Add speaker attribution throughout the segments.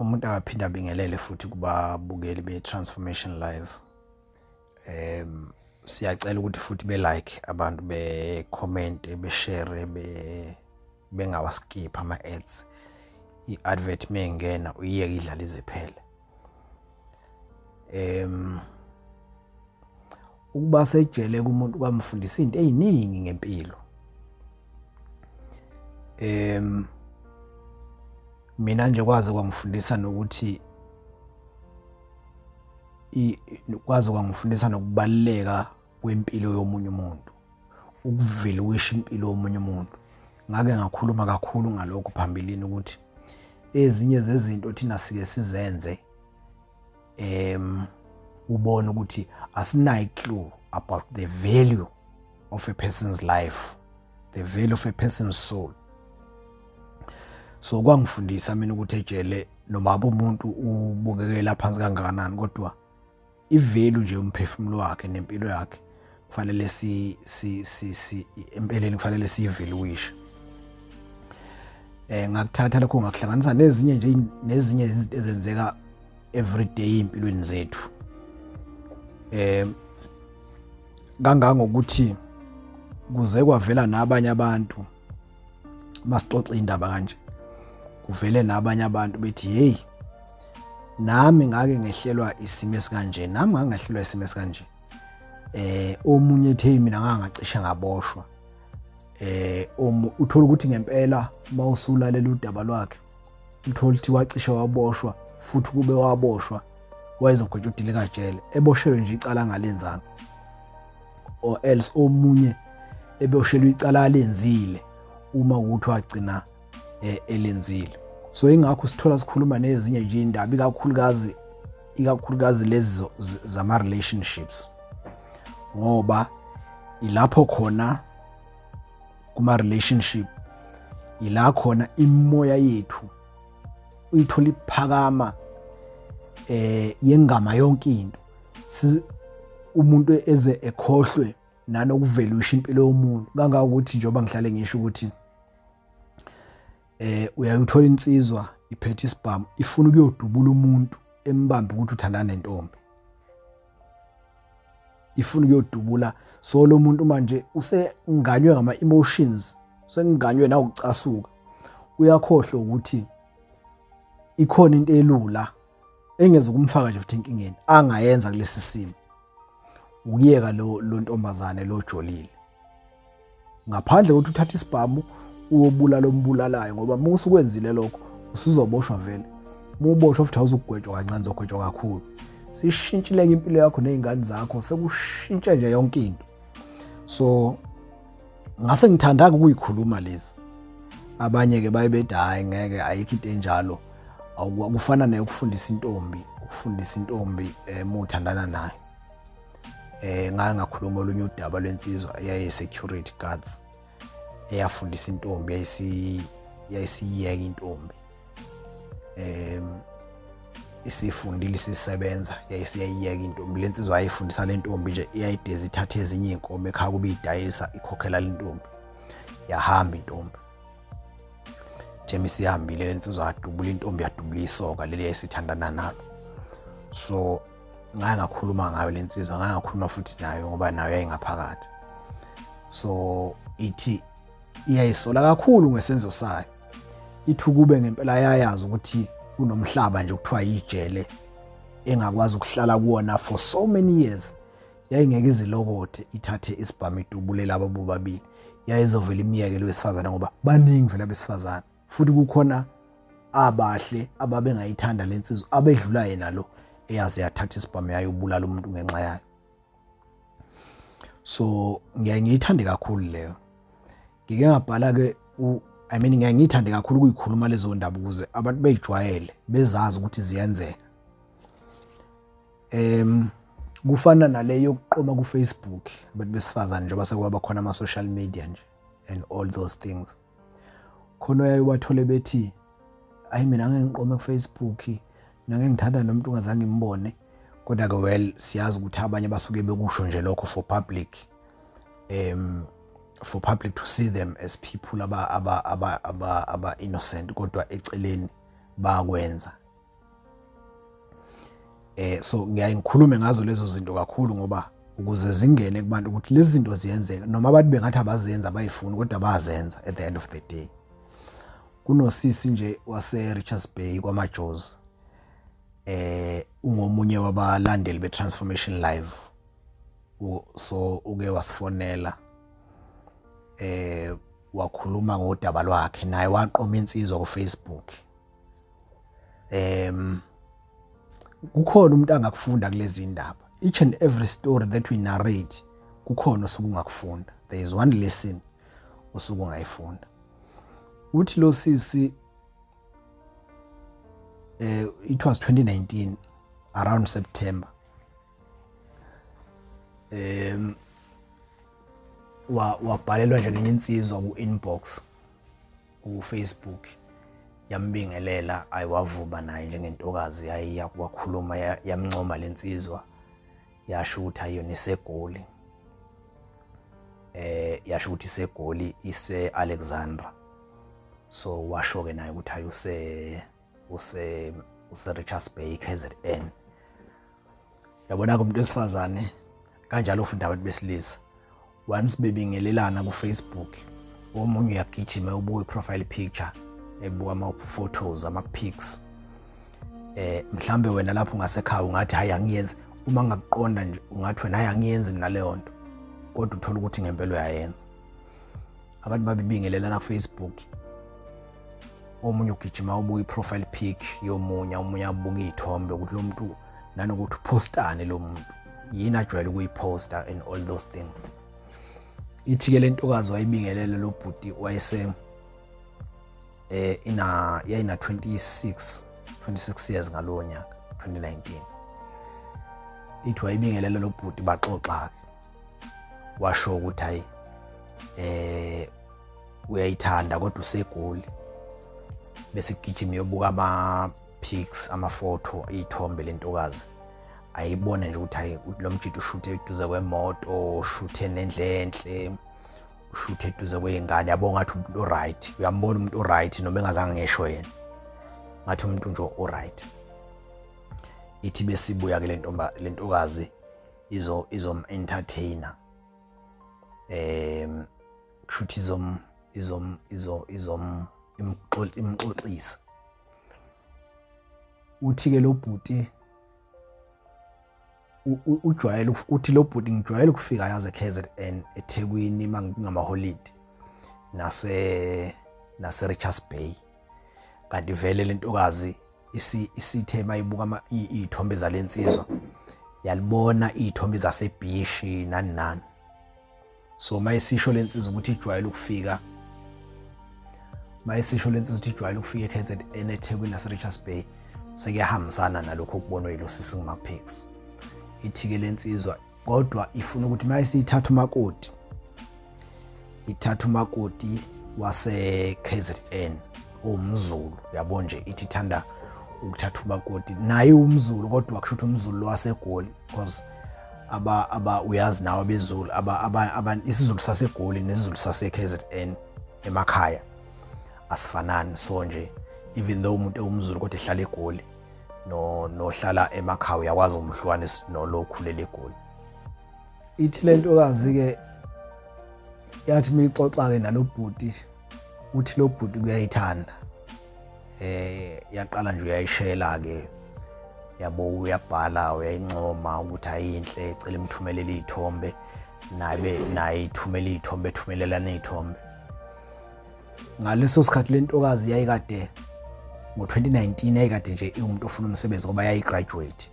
Speaker 1: Umuntu akaphinde abingelele futhi kubabukeli be-Transformation Live. Siyacela ukuthi futhi be-like abantu, be-comment, be-share, bengawa-skip ama-ads. I-advert meyingena uyiyeke idlale ize iphele. Ukuba sejele kumuntu kwamfundisa izinto eziningi ngempilo. Mina nje kwaze kwangifundisa nokuthi kwaze kwangifundisa nokubaluleka kwempilo yomunye umuntu, ukuvaluisha impilo yomunye umuntu. Ngake ngakhuluma kakhulu ngalokho phambilini ukuthi ezinye zezinto thina sike sizenze ubone ukuthi asinayo clue about the value of a person's life, the value of a person's soul. So kwangifundisa mina ukuthi ejele noma umuntu ubukekela phansi kangakanani, kodwa i-value nje umphefumulo wakhe nempilo yakhe kufanele si si si si empeleni kufanele siyivaluishe. Ngakuthatha lokho ngakuhlanganisa nezinye nje, nezinye izinto ezenzeka everyday empilweni zethu, kangangokuthi kuze kwavela nabanye abantu. Masixoxa indaba kanje, kuvele nabanye abantu bethi, "Hey, nami ngake ngehlelwa isimo esikanje, nami ngake ngehlelwa isimo esikanje." Omunye ethe, "Mina ngake ngacishe ngaboshwa." Uthola ukuthi ngempela mawusulalela udaba lwakhe, uthola ukuthi wacishe waboshwa, futhi kube waboshwa wayezogwetshwa udilikajele, eboshelwe nje icala angalenzanga, or else omunye eboshelwe icala alenzile uma ukuthi wagcina elenzile. So ingakho sithola sikhuluma nezinye nje indaba, ikakhulukazi lezi zama relationships, ngoba ilapho khona kuma relationship ila khona imoya yethu uyithola iphakama, yengama yonke into. Umuntu eze ekhohlwe nanokuvaluisha impilo yomuntu, kangangokuthi njengoba ngihlale ngisho ukuthi uyayuthola insizwa iphethe isibhamu, ifuna ukuyodubula umuntu embambe ukuthi uthandana nentombi, ifuna ukuyodubula. So lo muntu manje usenganywe ngama emotions, usenganywe nawukucasuka, uyakhohlwa ukuthi ikhona into elula engeze kumfaka nje futhi enkingeni angayenza kulesi simo, ukuyeka lo ntombazane lo jolile, ngaphandle kokuthi uthathe isibhamu uyobulala ombulalayo, ngoba uma usukwenzile lokho usuzoboshwa vele. Uma uboshwa futhi awuzukugwetshwa kancane, uzogwetshwa kakhulu. Sishintshileke impilo yakho ney'ngane zakho, sekushintshe nje yonke into. So ngase ngithanda-ke ukuyikhuluma lezi. Abanye-ke baye bethi, "Hhayi, ngeke, ayikho into enjalo." Kufana neyokufundisa intombi, ukufundisa intombi uma uthandana nayo. Ngake ngakhuluma olunye udaba lwensizwa eyayi-security guards eyafundisa intombi, yayisiyeka intombi, isifundile, isisebenza, yayisiyayiyeka intombi. Le nsizwa yayifundisa le ntombi nje, iyayideza ithathe ezinye iy'nkomo ekhaya kube idayisa, ikhokhela le ntombi. Yahamba intombi, thema isihambile le nsizwa yadubula intombi, yadubula isoka leli yayisithandana nalo. So ngake ngakhuluma ngayo le nsizwa, ngake ngakhuluma futhi nayo ngoba nayo yayingaphakathi. So ithi iyayisola kakhulu ngesenzo sayo, ithi ukube ngempela yayazi ukuthi kunomhlaba nje okuthiwa yijele engakwazi ukuhlala kuwona for so many years, yayingeke izilokothe ithathe isibhamu idubule laba bobabili. Yayizovela imiyeke wesifazane, ngoba baningi vele abesifazane, futhi kukhona abahle ababengayithanda lensizwa abedlula yena lo eyaze yathatha isibhamu yayobulala umuntu ngenxa yayo. So ngiyaye ngiyithande kakhulu leyo. Ngike ngabhala-ke, I mean, ngiyaye ngiyithande kakhulu ukuyikhuluma lezo ndaba ukuze abantu beyijwayele, bezazi ukuthi ziyenzeka. Kufana nale yokuqoma ku-Facebook abantu besifazane, njengoba sekwaba khona ama-social media nje and all those things. Khona oyaye ubathole bethi, "Ayi, mina ngeke ngiqome ku-Facebook, mina ngeke ngithanda nomuntu ungazange ngimbone." Kodwa-ke, well, siyazi ukuthi abanye basuke bekusho nje lokho for public to see them as people aba aba aba aba aba innocent, kodwa eceleni bakwenza. So ngiyaye ngikhulume ngazo lezo zinto kakhulu ngoba ukuze zingene kubantu ukuthi lezi zinto ziyenzeka, noma abantu bengathi abazenzi, abayifuni, kodwa bayazenza at the end of the day. Kunosisi nje wase Richards Bay kwaMajozi, ungomunye wabalandeli be-Transformation Live, so uke wasifonela, wakhuluma ngodaba lwakhe, naye waqoma insizwa ku Facebook. Kukhona umuntu angakufunda kulezi ndaba. Each and every story that we narrate, kukhona osuke ungakufunda. There is one lesson osuke ungayifunda. Uthi lo sisi, it was 2019 around September, wabhalelwa nje ngenye insizwa ku inbox ku Facebook, yambingelela, ayiwavuma naye njengentokazi, yayiya wakhuluma, yamncoma lensizwa, yasho ukuthi ayona iseGoli, yasho ukuthi iseGoli, ise Alexandra. So washo ke naye ukuthi ayuse use Richards Bay, KZN. Yabona ke umuntu wesifazane kanjalo ufunda abantu besilisa, once bebingelelana ku Facebook, omunye uyagijima ubuka i-profile picture, ebuka ama photos, ama pics. Mhlambe wena lapho ngasekhaya ungathi, "Hayi, angiyenzi." Uma ngakuqonda nje ungathi wena, "Hayi, angiyenzi mina leyo nto," kodwa uthola ukuthi ngempela uyayenza. Abantu babibingelelana ku Facebook, omunye ugijima ubuka i-profile pic yomunye, omunye abuka iy'thombe ukuthi lo muntu nanokuthi uphostane lo muntu yini ajwayele ukuyiposta and all those things. Ithi-ke le ntokazi wayibingelele lo bhuti, wayese ina yayina 26 years ngalowo nyaka 2019. Ithi wayibingelela lo bhuti, baxoxa ke, washo ukuthi hayi, uyayithanda kodwa useGoli. Bese gijima iyobuka ama pics, amafoto, iy'thombe lentokazi, ayibone nje ukuthi hayi, lo mjito ushuthe eduze kwemoto, ushuthe nendle enhle, ushuthe eduze kwey'ngane, yabo, ngathi umuntu o-right. Uyambona umuntu o-right noma engazange ngesho yena, ngathi umuntu nje o-right. Ithi besibuya ke le lentokazi izom entertainer, kushuthi izom izom izo izom imxoxisa. Uthi ke lo bhuti ujwayele, uthi lo bhuti, "Ngijwayele ukufika yaze KZN, eThekwini, mangingamaholidi nase Richards Bay." Kanti vele lentokazi isithe mayibuka iy'thombe zalensizwa, yalibona iy'thombe zasebhishi nani nani. So mayisisho lensizwa ukuthi ijwayele ukufika, mayisisho lensizwa ukuthi ijwayele ukufika e-KZN, eThekwini nase-Richards Bay, sekuyahambisana nalokho okubonwa yilo sisi kuma-pics. Ithi-ke lensizwa kodwa ifuna ukuthi mayisiyithatha umakoti, ithatha umakoti wase-KZN owumZulu, yabo nje. Ithi ithanda ukuthatha umakoti naye umZulu, kodwa kusho ukuthi umZulu lo waseGoli, because aba uyazi nawe abeZulu aba isiZulu saseGoli nesiZulu sase-KZN emakhaya asifanani. So nje even though umuntu ewumZulu kodwa ehlala eGoli, no nohlala emakhaya uyakwazi ukumhlukanisa nolo okhulela eGoli. Ithi le ntokazi ke yathi mixoxa ke nalobhuti, uthi lo bhuti kuyayithanda, yaqala nje uyayishela ke, yabo, uyabhala, uyayincoma ukuthi ayinhle, ecela imthumelele iy'thombe, nabe naye ithumela iy'thombe, ethumelelana iy'thombe. Ngaleso sikhathi le ntokazi yayikade ngo-2019 yayikade nje iwumuntu ofuna umsebenzi ngoba yayi-graduate,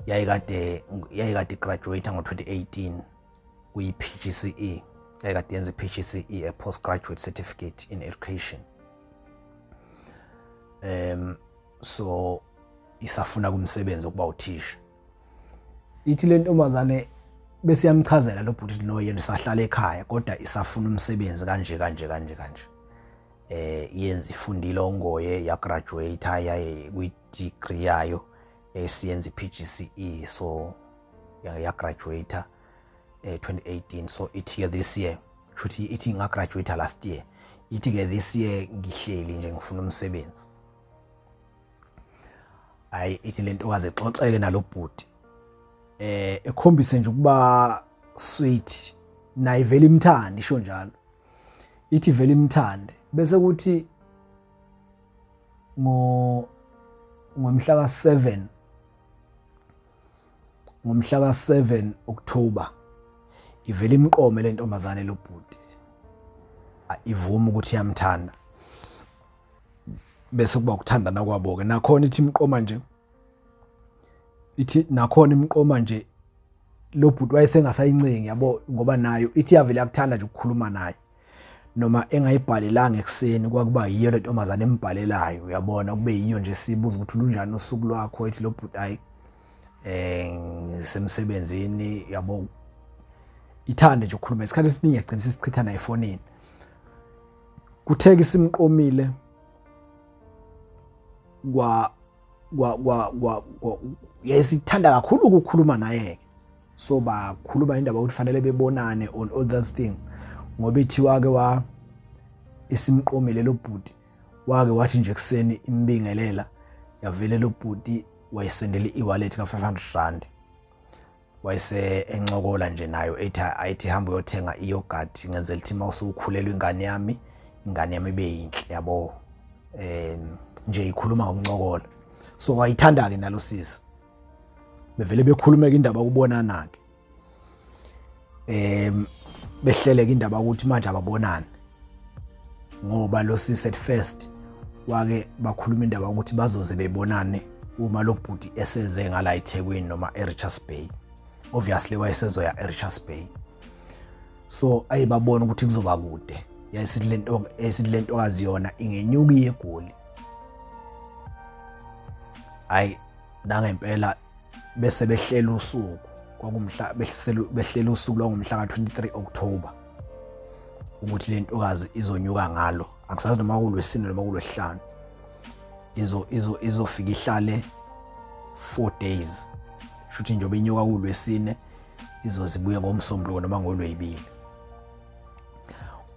Speaker 1: yayikade graduate ngo-2018 kwi-PGCE, yayikade yenza i-PGCE, a postgraduate certificate in education. So isafuna kumsebenzi ukuba uthisha. Ithi le ntombazane bese yamchazela lo bhuti, no, yena isahlala ekhaya kodwa isafuna umsebenzi, kanje kanje kanje kanje, yenza ifundile ongoye, ya graduate yaye kwi degree yayo, esiyenza i-PGCE, so ya graduate 2018. So ithi ke this year, kushuthi ithi nga graduate last year, ithi ke this year ngihleli nje ngifuna umsebenzi. Hayi, ithi le ntokazi exoxeke nalobhuti ekhombise nje ukuba sweet naye vele imthande, isho njalo, ithi vele imthande. Bese kuthi ngo ngomhla ka7 ngomhla ka7 October ivele imqome le ntombazane lobhuti, ivume ukuthi iyamthanda. Bese kuba ukuthandana kwabo ke. Nakhona ithi imqoma nje, ithi nakhona imqoma nje lo bhuti wayesengasayincengi, yabo, ngoba nayo ithi yavele yakuthanda nje ukukhuluma naye, noma engayibhalelanga ekuseni, kwakuba yiyo le ntombazane embhalelayo, uyabona, kube yiyo nje sibuza ukuthi lunjani usuku lwakho. Ethi lo bhuti, hayi, ngisemsebenzini, yabo. Ithande nje ukukhuluma, isikhathi esiningi yagcina sisichitha naye efonini. Kutheke isimqomile kwa kwa kwa kwa yayisithanda kakhulu ukukhuluma naye ke. So bakhuluma indaba ukuthi fanele bebonane on all those things, ngoba ithi wake wa isimqomile lo bhuti, wake wathi nje kuseni imbingelela, yavele lo bhuti wayisendela i-wallet ka 500 rand, wayese encokola nje nayo, ethi ayithi hamba uyothenga i-yogurt, ngenzela ukuthi uma usukhulelwa ingane yami, ingane yami ibe yinhle, yabo. Nje ikhuluma ngokuncokola, so wayithanda ke nalo sisi. Bevele bekhulumeka indaba ukubonana ke, behleleka indaba ukuthi manje ababonani, ngoba lo sisi at first wake bakhuluma indaba ukuthi bazoze bebonane uma lo bhuti eseze ngala eThekwini noma eRichards Bay. Obviously wayesezoya eRichards Bay, so ayibabona ukuthi kuzoba kude. Yayisithi lento, esithi lentokazi yona ingenyuka iye eGoli. Hayi, nangempela bese behlela usuku, kwakumhla behlela usuku lwangomhla ka-23 October ukuthi le ntokazi izonyuka ngalo, akusazi noma kulwesine noma kulwesihlanu, izo izo izofika ihlale 4 days, shuthi njengoba inyuka kulwesine izozibuye ngomsombuluko noma ngolweyibili.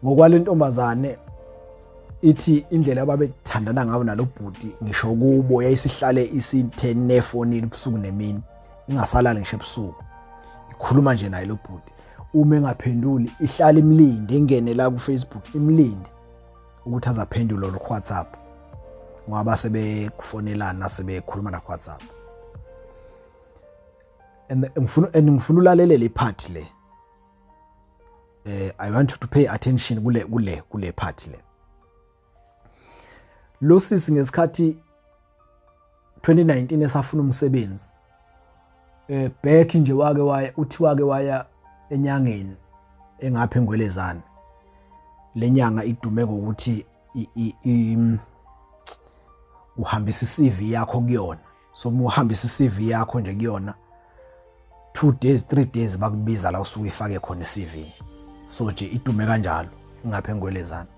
Speaker 1: Ngokwale ntombazane, ithi indlela ababethandana ngayo nalobhuti, ngisho kubo yayisihlale isithe nefonini ubusuku nemini, ingasalali ngisho ebusuku, ikhuluma nje naye lo bhuti. Uma engaphenduli ihlala imlinde, ingene la ku-Facebook imlinde ukuthi azaphendule or ku-WhatsApp, ngoba sebekufonelana, sebekhuluma na ku-WhatsApp. And ngifuna ulalelele i-part le. I want you to pay attention kule part le. Lo sisi ngesikhathi 2019 esafuna umsebenzi back nje, wake waya, uthi wake waya enyangeni engapha eNgwelezane. Lenyanga idume ngokuthi uhambisa i-CV yakho kuyona. So uma uhambisa i-CV yakho nje kuyona, 2 days, 3 days bakubiza la usuke ifake khona i-CV. So nje idume kanjalo ingapha eNgwelezane.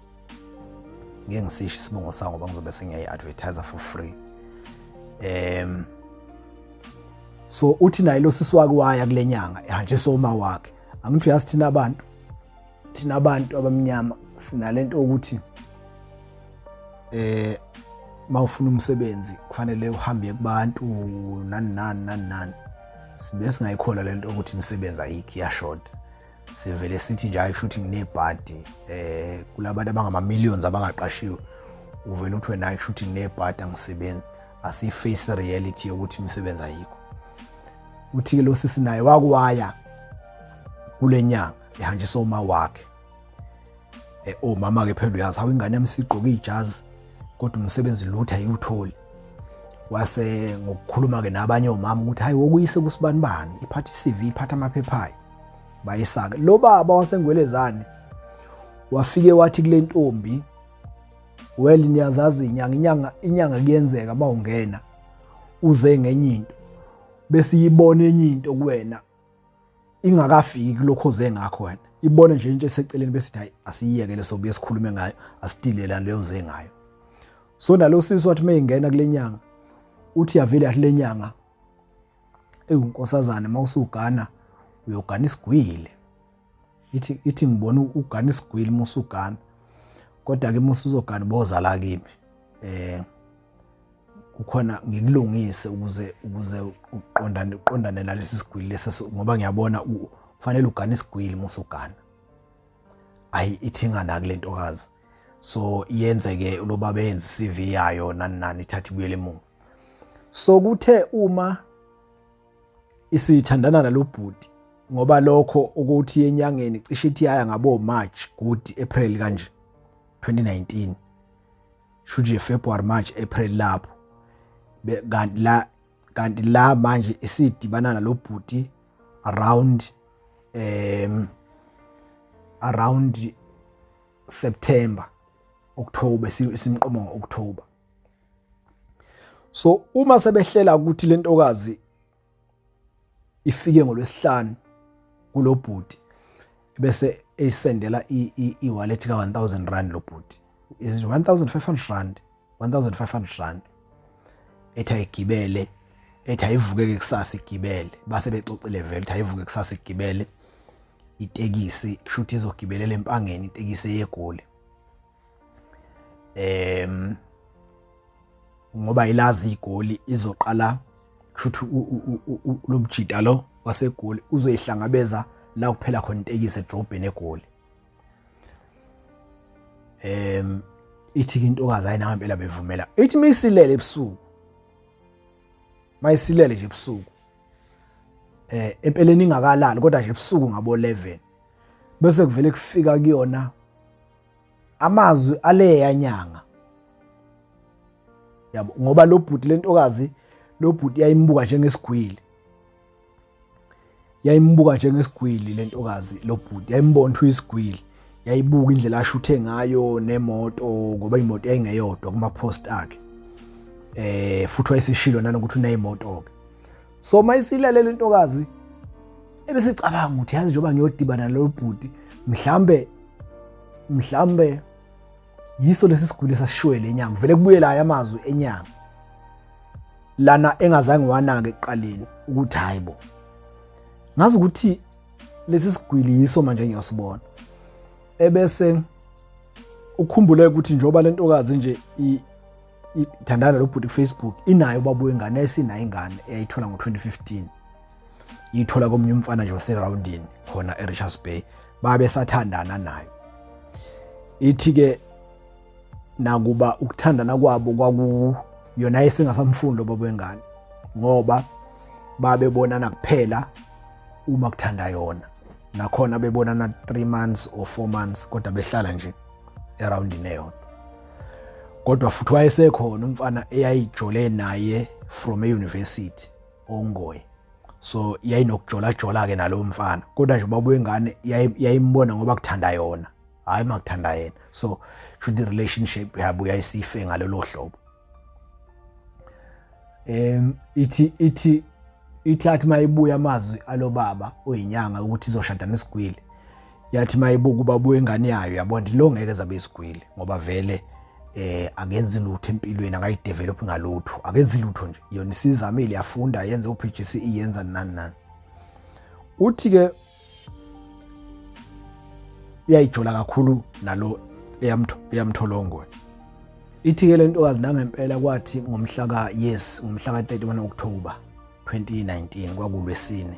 Speaker 1: Ngeke ngisisho isibongo sawo ngoba ngizobe sengiyayi-advertise for free. So uthi naye lo sisi wake waya kule nyanga ehanjiswa uma wakhe. Angithi uyazi, thina abantu abamnyama sinalento ukuthi mawufuna umsebenzi kufanele uhambe kubantu, nani nani nani nani. Sibe singayikholwa lento ukuthi imisebenzi ayikho, iyashoda. Sivele sithi nje, hayi, kusho ukuthi nginebhadi. Kulabantu abangama millions abangaqashiwe, uvele uthi wena, hayi, kusho ukuthi nginebhadi, angisebenzi. Asiyi-face reality yokuthi imisebenzi ayikho. Uthi ke lo sisi naye wakwaya kule nyanga ehanjiswa uma wakhe. Omama ke phela uyazi, hawu, ingane yami sigqoke ijazi kodwa umsebenzi lutho ayiwutholi. Wase ngokukhuluma ke nabanye omama ukuthi, hayi, wokuyise kusibani bani, iphatha iCV, iphatha amaphepha ayo, bayisake. Lo baba waseNgwelezane wafike wathi kule ntombi, well, niyazazi inyanga, inyanga kuyenzeka mawungena uze ngenye into, bese iyibona enye into kuwena ingakafiki kulokho oze ngakho wena, ibone nje into eseceleni, bese hayi, asiyiyekele, sobuye sikhulume ngayo, asidile leyo oze ngayo. So nalo sisi wathi mayingena kule nyanga, uthi yavele yathi le nyanga, ewunkosazane, mawusugana uyogana isigwili. Ithi ngibona ugana isigwili musugana, kodwa ke musuzogana bozala kimi. Kukhona ngikulungise ukuze uqondane nalesi sigwili lesi, ngoba ngiyabona kufanele ugane isigwili musugana. Ayi, ithi inganaki le ntokazi. So yenze-ke lo baba eyenze i-CV yayo nani nani, ithathe ibuyele emuva. So kuthe uma isithandana nalo bhuti, ngoba lokho ukuthi enyangeni cishe ithi yaya ngabo March, good April kanje 2019, shuthi February, March, April lapho, kanti la manje isidibana nalo bhuti around September, October, isimqomo ngo-October. So uma sebehlela ukuthi lentokazi ifike ngolwesihlanu kulobhuti, bese eyisendela i-wallet ka R1000 lo bhuti, is it R1500, R1500, ethi ayigibele, ethi ayivukeke kusasa igibele. Base bexoxile vele ethi ayivuke kusasa igibele itekisi, kushuthi izogibelela eMpangeni, itekisi eyeGoli, ngoba ilazi iGoli. Izoqala kushuthi lo mjida lo waseGoli uzoyihlangabeza la kuphela khona itekisi edrobheni eGoli. Ithi ke intokazi hayi, nangempela bevumela. Ithi misilele ebusuku, mayisilele nje ebusuku, empeleni ingakalali, kodwa nje ebusuku ngabo 11, bese kuvele kufika kuyona amazwi aleya nyanga, yabo, ngoba lo bhuti, lentokazi, lo bhuti yayimbuka njengesigwili, yayimbuka njengesigwili lentokazi. Lo bhuti yayimbona ukuthi uyisigwili, yayibuka indlela ashuthe ngayo nemoto, ngoba imoto yayingeyodwa kuma post akhe, futhi wayeseshilo nanokuthi uneyimoto ke. So mayisilele lentokazi, ebesicabanga ukuthi yazi, njengoba ngiyodibana nalo bhuti, mhlambe yiso lesi sigwili esasishwele enyanga. Vele kubuyela amazwi enyanga lana engazange wanake ekuqaleni, ukuthi hayibo, ngazi ukuthi lesi sigwili yiso manje ngiyosibona. Ebese ukhumbule ukuthi njengoba lentokazi nje ithandana lo bhuti ku-Facebook, inayo ubaba wengane, esinayo ingane eyayithola ngo-2015, iyithola komunye umfana nje waserawundini khona e-Richards Bay, babe sathandana nayo. Ithi-ke nakuba ukuthandana kwabo kwaku yona esingasamfundi lo baba wengane, ngoba babebonana kuphela uma kuthanda yona, nakhona bebonana 3 months or 4 months, kodwa behlala nje erawundini eyodwa. Kodwa futhi wayesekhona umfana eyayijole naye from e-university ongoye, so yayinokujola jola ke nalowo mfana, kodwa nje ubaba wengane yayimbona ngoba kuthanda yona, hayi makuthanda yena. So should the relationship yabo yayisife ngalolo hlobo. Ithi athi mayibuya amazwi alobaba oyinyanga ukuthi izoshada nesigwili, yathi mayibuka ubaba wengane yayo, yabona lo ngeke zabe isigwili, ngoba vele akenzi lutho empilweni, akayidevelop ngalutho, akenzi lutho nje. Yona isizamile, yafunda, yenze uPGCE, yenza nani nani. Uthi ke uyayijola kakhulu nalo eyamtholongwe. Ithi ke lentokazi nangempela kwathi ngomhla ka yes ngomhla ka 31 October 2019, kwakulwesine,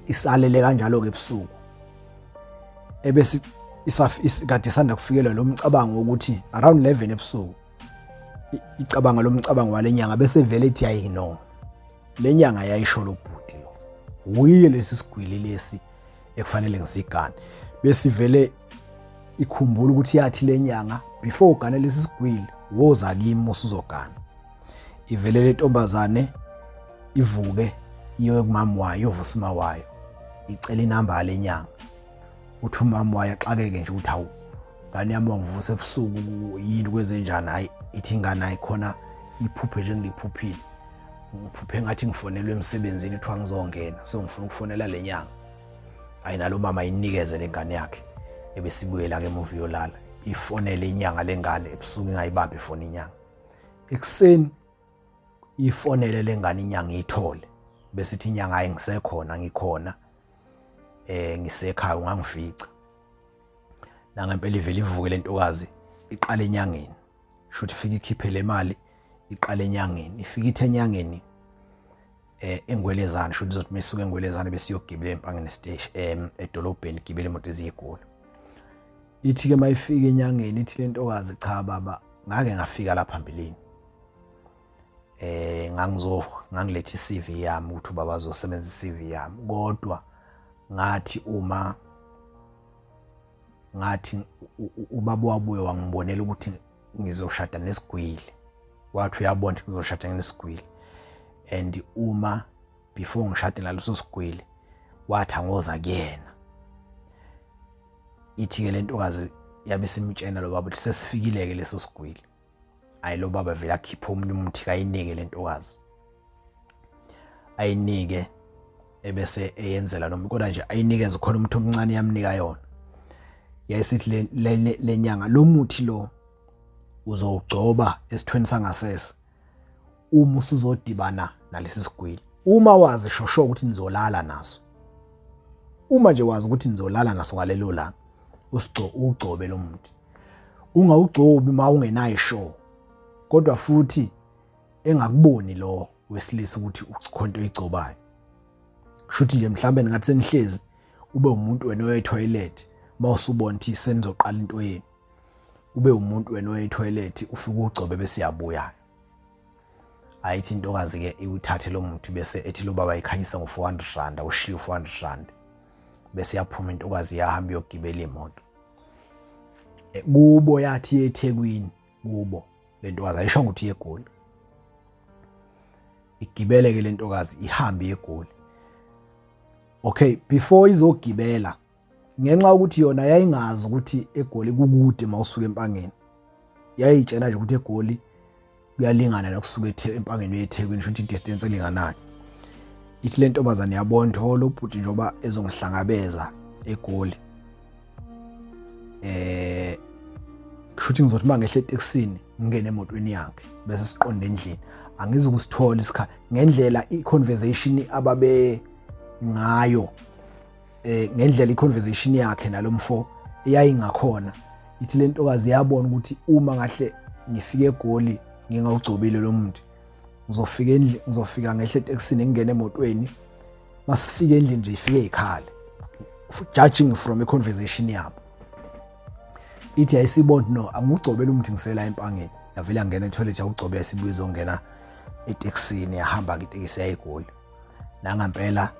Speaker 1: isalele kanjalo ke ebusuku, ebese kade isanda kufikelwa lo mcabango wokuthi around 11 ebusuku icabanga lo mcabango walenyanga, bese vele ithi yayi no, lenyanga yayisho lo bhuti lo uyiye lesi sigwili lesi ekufanele ngisigane. Bese vele ikhumbula ukuthi yathi lenyanga, before ugane lesi sigwili, woza kimi usuzogana. Ivele le ntombazane ivuke iye kumama wayo, iyovusa uma wayo, icela inamba yalenyanga. Uthi umama wayo axakeke nje ukuthi hawu, ngane yami, wangivusa ebusuku, yini, kwenzenjani? Hayi, ithi ingane ayikhona, iphuphe nje ngiliphuphile, ngiphuphe ngathi ngifonelwe emsebenzini, kuthiwa ngizongena, so ngifuna ukufonela le nyanga. Hayi, nalo mama ayinikeze lengane yakhe, ebesibuyela ke emuva iyolala. Ifonele inyanga lengane ebusuku, ingayibambi ifoni inyanga. Ekuseni ifonele lengane inyanga, iyithole, bese ithi inyanga, hayi, ngisekhona, ngikhona, ngisekhaya, ungangifica. Nangempela ivele ivuke lentokazi. Iqala enyangeni, shuthi ifike ikhiphe le mali iqala enyangeni, ifike ithe enyangeni eNgwelezane, shuthi izothi mesuka eNgwelezane bese iyogibela eMpangeni station edolobheni, igibele imoto eziyeGoli. Ithi-ke mayifika enyangeni ithi le ntokazi, cha baba, ngake ngafika la phambilini, ngangizo ngangiletha iCV yami ukuthi ubaba azosebenza iCV yami, kodwa ngathi uma ngathi ubaba wabuye wangibonela ukuthi ngizoshada nesigwili, wathi uyabona ukuthi ngizoshada nesigwili, and uma before ngishade naleso sigwili wathi angoza kuyena. Ithi-ke le ntokazi yabe simtshena lo baba ukuthi sesifikile-ke leso sigwili. Ayi, lo baba vele akhiphe omunye umuthi kayinike le ntokazi, ayinike ebese eyenzela noma kodwa nje ayinikeze khona umuthi omncane yamnika yona. Yayisithi le nyanga, lo muthi lo uzowugcoba esithweni sangasese uma usuzodibana nalesi sigwili, uma wazi shosho ukuthi nizolala naso, uma nje wazi ukuthi nizolala naso ngalelo langa, ugcobe lo muthi. Ungawugcobi uma ungenayo sure, kodwa futhi engakuboni lo wesilisa ukuthi ukhona into oyigcobayo. Kushuthi nje mhlambe ningathi senihlezi, ube umuntu wena oya etoilet, mawusubona ukuthi senizoqala into yenu, ube umuntu wena oya etoilet, ufike ugcobe bese uyabuya. Ayithi intokazi ke iwuthathe lo muthi bese ethi lo baba ikhanyisa ngo-400 rand, awushiye u-400 rand, bese yaphuma intokazi yahamba iyogibela imoto kubo. Yathi eThekwini kubo le ntokazi, ayisho ukuthi iyeGoli. Igibele ke le ntokazi ihambe iyeGoli. Okay, before izogibela, ngenxa yokuthi yona yayingazi ukuthi eGoli kukude mawusuka eMpangeni, yayitshena nje ukuthi eGoli kuyalingana nokusuka eMpangeni uyeThekwini, shuthi distance elinganayo. Ithi le ntombazane yabona ukuthi lo bhuti njengoba ezongihlangabeza eGoli, kushuthi ngizothi mangehle etekisini ngingene emotweni yakhe bese siqonde endlini, angizukusithola isikhathi ngendlela i-conversation ababe ngayo, ngendlela i-conversation yakhe nalomfo eyayingakhona. Ithi le ntokazi yabona ukuthi uma ngahle ngifike eGoli ngingawugcobile lo muntu, ngizofika endlini, ngizofika ngehle etekisini ngingene emotweni, masifike endlini nje ifike ikhale, judging from i-conversation yabo. Ithi yayisibona, no, angugcobela umuthi ngisela eMpangeni. Yavele yangena etoilet yawugcoba, yasibuye izongena etekisini, yahamba ke itekisi yayiGoli. Nangampela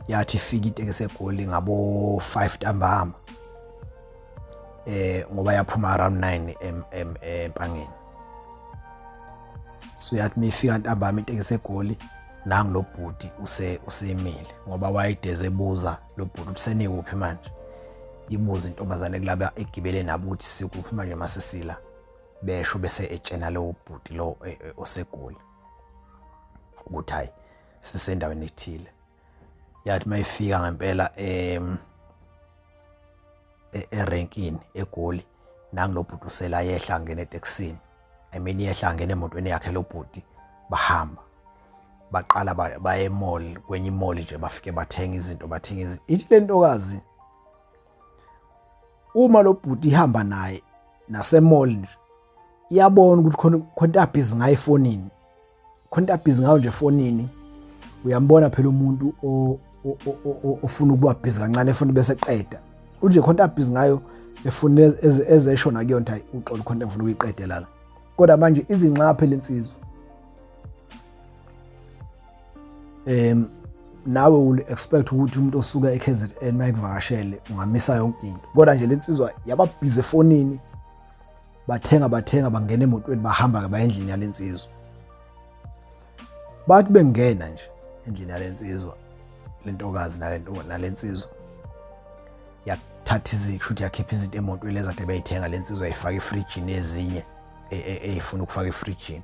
Speaker 1: yathi ifika itekisi eGoli ngabo 5 ntambama, ngoba yaphuma around 9 eMpangeni. So yathi mifika ntambama itekisi eGoli, nangu lo bhuti usemile, ngoba wayedeze ebuza lo bhuti ukuthi senikuphi manje. Ibuza intombazane kulaba egibele nabo ukuthi sikuphi manje masisila, besho bese etshena lo bhuti lo oseGoli ukuthi hayi, sisendaweni ethile. Yathi mayifika ngempela erenkini eGoli, nangu lo bhuti usela yehla ngena etekisini, I mean yehla ngena emotweni yakhe lo bhuti, bahamba baqala baye emall, kwenye imall nje, bafike bathenga izinto, bathenga izinto. Ithi le ntokazi uma lo bhuti ihamba naye nasemall nje, iyabona ukuthi khona khona abhizi ngayo efonini, khona abhizi ngayo nje efonini. Uyambona phela umuntu ofuna ukuba busy kancane efuna bese qeda unje, khona abhizi ngayo efuna ezesho nakuyona hayi, uxolo, khona engifuna ukuyiqedela la. Kodwa manje izinxaphe lensizwa, nawe will expect ukuthi umuntu osuka eKZN mayekuvakashele ungamisa yonke into, kodwa nje lensizwa yaba busy efonini. Bathenga, bathenga, bangena emotweni, bahamba ke bayendlini yalensizwa. Bathi bengena nje endlini yalensizwa, lentokazi nalento nalensizwa yathatha izinto, ukuthi yakhipha izinto emotweni lezi kade beyithenga, lensizwa yayifaka efrijini, ezinye eyifuna ukufaka efrijini.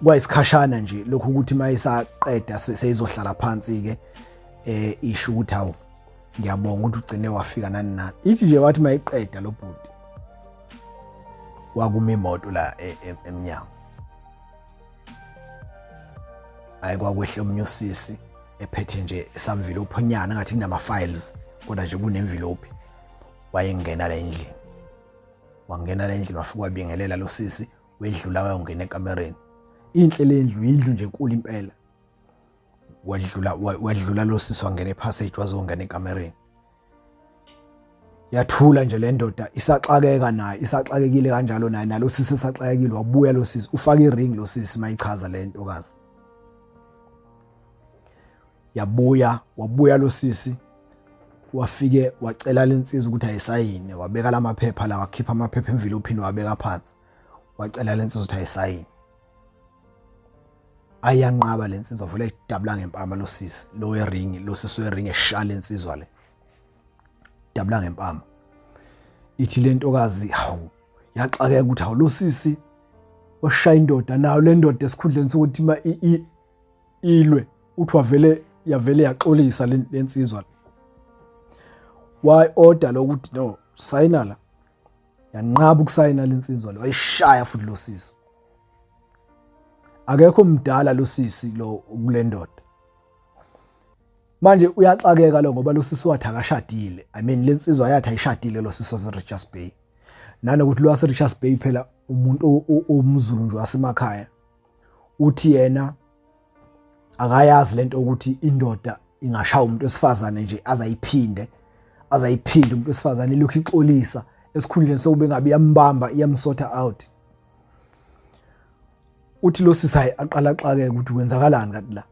Speaker 1: Kwayisikhashana nje lokhu ukuthi mayisaqeda seyizohlala phansi ke, isho ukuthi hawu, ngiyabonga ukuthi ugcine wafika nani nani. Ithi nje wathi mayiqeda lo bhuti, wakuma imoto la emnyango. Hayi, kwakwehle omunye usisi ephethe nje isamvilophi nyana, ngathi kunama files kodwa nje kunemvilophi. Wayengena la endlini. Wangena la endlini, wafika wabingelela lo sisi, wedlula wayongena ekamereni. Inhle le ndlu, indlu nje enkulu impela. Wadlula wadlula lo sisi, wangena epassage, wazongena ekamereni. Yathula nje le ndoda, isaxakeka naye, isaxakekile kanjalo naye, nalo sisi esaxakekile. Wabuya lo sisi, ufaka iring lo sisi mayichaza le ntokazi. Yabuya, wabuya lo sisi, wafike wacela lensizwa ukuthi ayisayine, wabeka lamaphepha la, wakhipha amaphepha emvilophini, wabeka phansi, wacela lensizwa ukuthi ayisayine. Ayanqaba lensizwa, vele idabula ngempama lo sisi lo wering, lo sisi wering eshaya lensizwa le, dabula ngempama. Ithi lentokazi, hawu, yaxakeka ukuthi hawu, lo sisi oshaya indoda nayo le ndoda, esikhundleni sokuthi ma ilwe, uthi wavele yavele yaxolisa lensizwa, why order lokuthi no, sayina la. Yanqaba ukusayina lensizwa lo, wayishaya futhi lo sisi. Akekho mdala lo sisi lo kule ndoda. Manje uyaxakeka lo, ngoba lo sisi wathi akashadile. I mean, lensizwa yathi ayishadile lo sisi wase Richards Bay, nanokuthi lo wase Richards Bay phela umuntu omZulu nje wasemakhaya. Uthi yena akayazi lento ukuthi indoda ingashaya umuntu wesifazane nje, azayiphinde azayiphinde umuntu wesifazane, ilokhu ixolisa esikhundleni sokube ngabe iyambamba, iyamsorta out. Uthi lo sisi, hayi, aqala axakeke ukuthi kwenzakalani kanti la.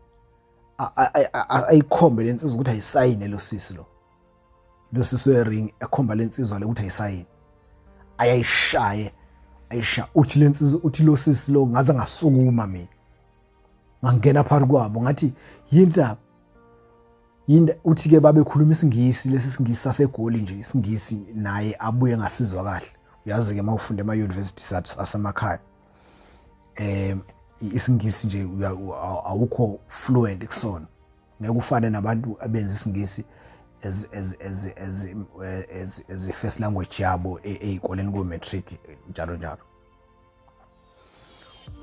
Speaker 1: Ayikhombe lensizwa ukuthi ayisayine lo sisi lo, lo sisi wering, ekhomba lensizwa le ukuthi ayisayine, ayayishaye, ayisha. Uthi lensizwa, uthi lo sisi lo, ngaze ngasukuma mina, ngangena phakathi kwabo, ngathi, "Yini la, yini?" Uthi ke babekhuluma isiNgisi, lesi siNgisi saseGoli nje, isiNgisi naye abuye ngasizwa kahle. Uyazi ke mawufunda ema universities asemakhaya, isiNgisi nje awukho fluent kusona, ngeke ufane nabantu abenza isiNgisi as first language yabo ezikoleni ko matric, njalo njalo.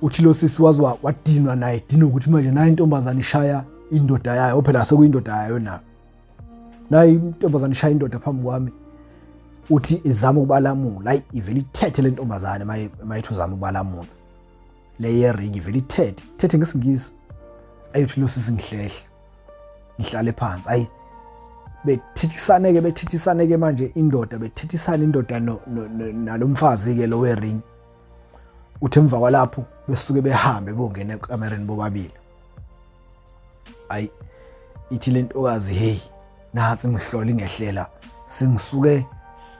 Speaker 1: Uthi lo sisi wazi wadinwa naye, dinwa ukuthi manje nayo intombazane ishaya indoda yayo, phela sekuyindoda yayo nayo, nayo intombazane ishaya indoda phambi kwami. Uthi izama ukubalamula, hayi, ivele ithethe le ntombazane mayithi uzama ukubalamula le yeringi, ivele ithethe, ithethe ngesiNgisi. Ayithi lo sisi, ngihlehle ngihlale phansi. Ayi, bethethisane-ke, bethethisane-ke manje indoda, bethethisane indoda nalomfazi-ke lo wering. Uthi emva kwalapho besuke behambe bongena ekamereni bobabili. Ayi, ithi le ntokazi, hey, nansi imihlola ingehlela, sengisuke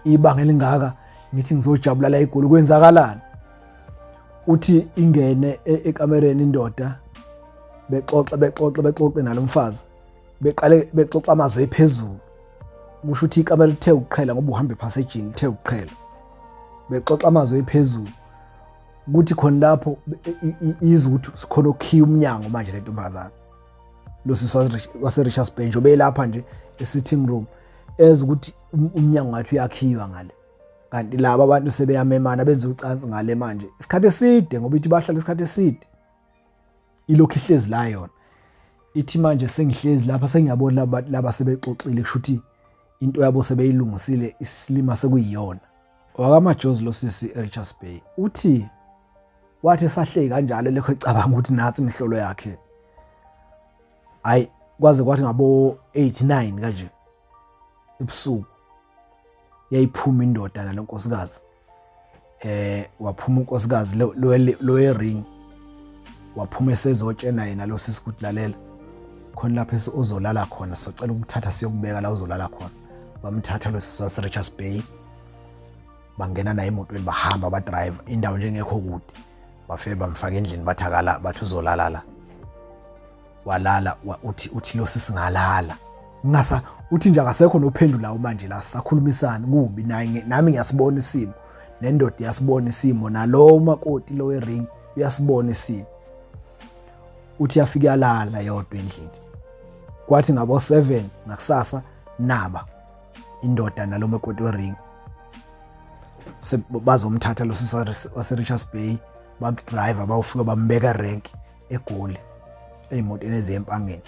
Speaker 1: ibanga elingaka ngithi ngizojabula la eGoli, kwenzakalani? Uthi ingene ekamereni indoda, bexoxa, bexoxa, bexoxe nalomfazi, beqale bexoxa amazwi ephezulu. Kusho ukuthi ikamera lithe ukuqhela ngoba uhamba ephasejini, lithe ukuqhela, bexoxa amazwi ephezulu. Kuthi khona lapho izwe ukuthi sikhona okhiya umnyango manje le ntombazana, lo sisi wase-Richards Bay nje obelapha nje e-sitting room, eze ukuthi umnyango ngathi uyakhiwa ngale, kanti laba abantu sebeyamemana, benza ucansi ngale manje isikhathi eside, ngoba ithi bahlala isikhathi eside, ilokhu ihlezi la yona. Ithi manje sengihlezi lapha, sengiyabona laba sebexoxile, kusho ukuthi into yabo sebeyilungisile, isilima sekuyiyona. Wakamajozi lo sisi eRichards Bay uthi wathi esahleki kanjalo, lekho ecabanga ukuthi nansi imihlolo yakhe, hayi, kwaze kwathi ngabo 8 9 kanje ebusuku, yayiphuma indoda nalonkosikazi. Waphuma unkosikazi lo ring, waphuma esezotshena yena lo sisi ukuthi, lalela khona lapho ozolala khona, socela ukuthatha siyokubeka la uzolala khona. Bamthatha lo sisi wase Richards Bay, bangena naye emotweni, bahamba, badrive indawo nje engekho kude, bafike bamfaka endlini, bathi akala, bathi uzolala la. Walala. Uthi lo sisi, ngalala ngasa. Uthi nje akasekho nophendulayo manje la, sisakhulumisana kubi naye, nami ngiyasibona isimo, nendoda iyasibona isimo, nalo umakoti lo wering uyasibona isimo. Uthi yafika yalala yodwa endlini. Kwathi ngabo 7 ngakusasa, naba indoda nalo makoti wering bazomthatha lo sisi wase Richards Bay, bakudriver, bawufika bambeka rank eGoli ey'motweni eziya eMpangeni.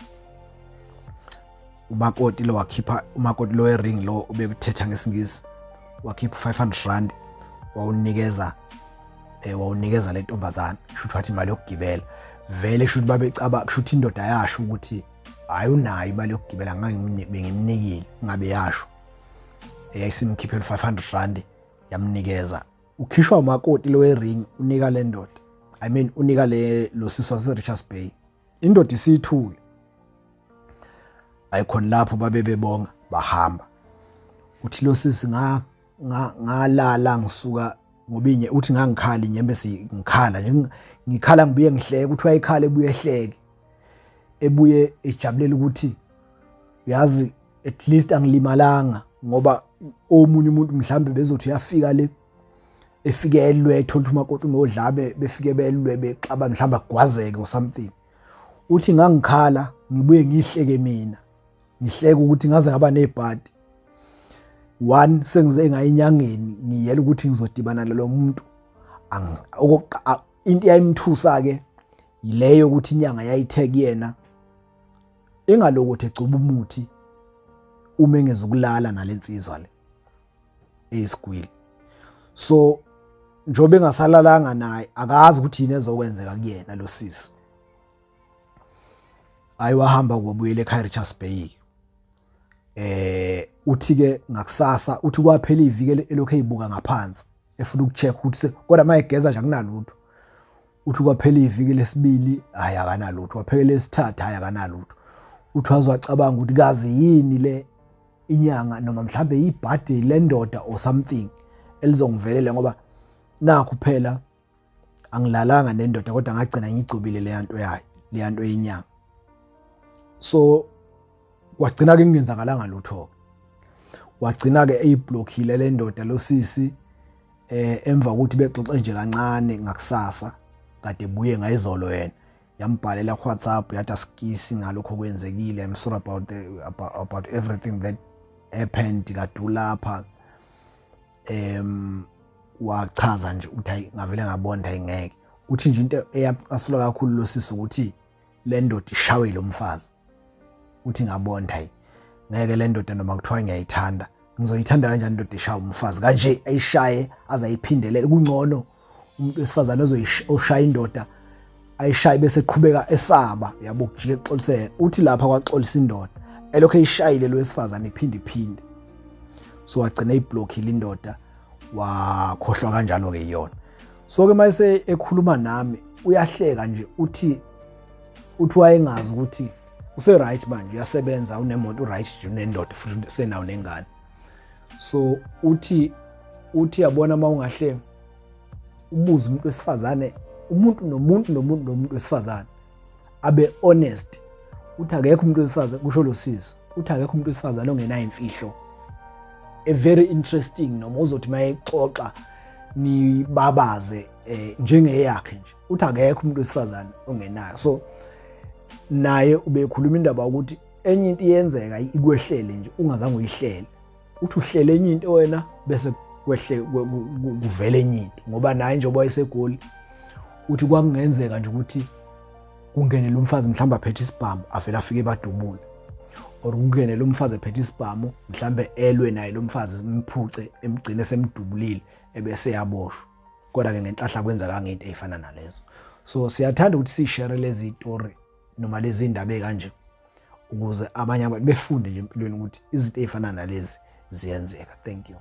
Speaker 1: Umakoti lo wakhipha, umakoti lo wering lo ubekuthetha ngesiNgisi, wakhipha R500. Wawunikeza wawunikeza le ntombazane, kusho ukuthi wathi imali yokugibela vele, kusho ukuthi babecaba, kusho ukuthi indoda yasho ukuthi hayi, unayo imali yokugibela, bengimnikile, ngabe yasho yayisimkhiphela R500 yamnikeza. Ukhishwa umakoti lo we-ring, unika le ndoda, I mean, unika le lo sisi wase-Richards Bay. Indoda isithule, ayikhona lapho, babe bebonga, bahamba. Uthi lo sisi, ngalala ngisuka ngoba inye, uthi ngangikhala inyembezi, ngikhala nje, ngikhala ngibuye ngihleke. Uthi wayekhala ebuye ehleke, ebuye ejabulela ukuthi uyazi, at least angilimalanga, ngoba omunye umuntu mhlambe bezothi uyafika le, efike elwe, ethola ukuthi umakoti unodlame, befike belwe, bexaba, mhlawumbe agwazeke or something. Uthi ngangikhala ngibuye ngihleke mina, ngihleke ukuthi ngaze ngaba nebhadi one, sengize ngayinyangeni, ngiyela ukuthi ngizodibana nalo muntu. Into eyayimthusa ke yileyo ukuthi inyanga yayithe kuyena engalokuthi egcoba umuthi uma engezukulala nalensizwa le eyisigwili. So njengoba engasalalanga naye, akazi ukuthi yini ezokwenzeka kuyena lo sisi. Hayi, wahamba kwabuyela ekhaya Richards Bay ke. Uthi ke ngakusasa, uthi kwaphela iviki elokhu eyibuka ngaphansi, efuna ukucheck ukuthi, kodwa mayegeza nje akunalutho. Uthi kwaphela iviki lesibili, hayi, akanalutho. Waphela lesithathu, hayi, akanalutho. Uthi waze wacabanga ukuthi kazi yini le inyanga, noma mhlambe ibhadi lendoda or something elizongivelela, ngoba nakhu phela angilalanga nendoda, kodwa ngagcina ngigcobile leya nto yayo, leya nto yenyanga. So kwagcina ke kungenzakalanga lutho, wagcina ke eyiblockile le ndoda lo sisi. Emva kokuthi bexoxe nje kancane ngakusasa, kade buye ngayizolo, yena yambhalela ku WhatsApp, yathi asikisi ngalokho kwenzekile, I'm sorry about everything that happened, kade ulapha. Wachaza nje ukuthi hayi, ngavele ngabona hayi, ngeke. Uthi nje into eyacasula kakhulu lo sisi ukuthi le ndoda ishawe lo mfazi. Uthi ngabona hayi, ngeke le ndoda, noma kuthiwa ngiyayithanda, ngizoyithanda kanjani indoda eshaya umfazi kanje, ayishaye aze ayiphindelele? Kungcono umuntu wesifazane ozoshaya indoda, ayishaye bese eqhubeka esaba yabo, kujike kuxolisela. Uthi lapha kwaxolisa indoda, elokhu eyishayile lo wesifazane iphinde iphinde. So wagcina eyiblockile indoda, wakhohlwa kanjalo ke iyona. So ke mayese ekhuluma nami uyahleka nje, uthi wayengazi ukuthi use right manje, uyasebenza, unemoto, right nje, unendoda futhi senawo nengane. So uthi yabona, uma ungahle ubuze umuntu wesifazane, umuntu nomuntu nomuntu nomuntu wesifazane abe honest, uthi akekho umuntu wesifazane, kusho lo sisi, uthi akekho umuntu wesifazane ongenayo imfihlo a very interesting, noma uzothi mayexoxa nibabaze njengeyakhe nje. Uthi akekho umuntu wesifazane ongenayo. So naye ubekhuluma indaba ukuthi enye into iyenzeka ikwehlele nje ungazange uyihlele. Uthi uhlele enye into wena, bese kwehle kuvele enye into, ngoba naye njengoba wayeseGoli, uthi kwakungenzeka nje ukuthi kungene lo mfazi mhlawumbe aphethe isibhamu, avele afike ebadubule, or kungene lo mfazi ephethe isibhamu, mhlambe elwe naye lo mfazi, imphuce, emgcine semdubulile, ebese yaboshwa. Kodwa ke ngenhlahla kwenzakanga into ey'fana nalezo. So siyathanda ukuthi siyishere lezi tori noma lezi ndaba ekanje ukuze abanye abantu befunde nje empilweni ukuthi izinto ey'fana nalezi ziyenzeka. Thank you.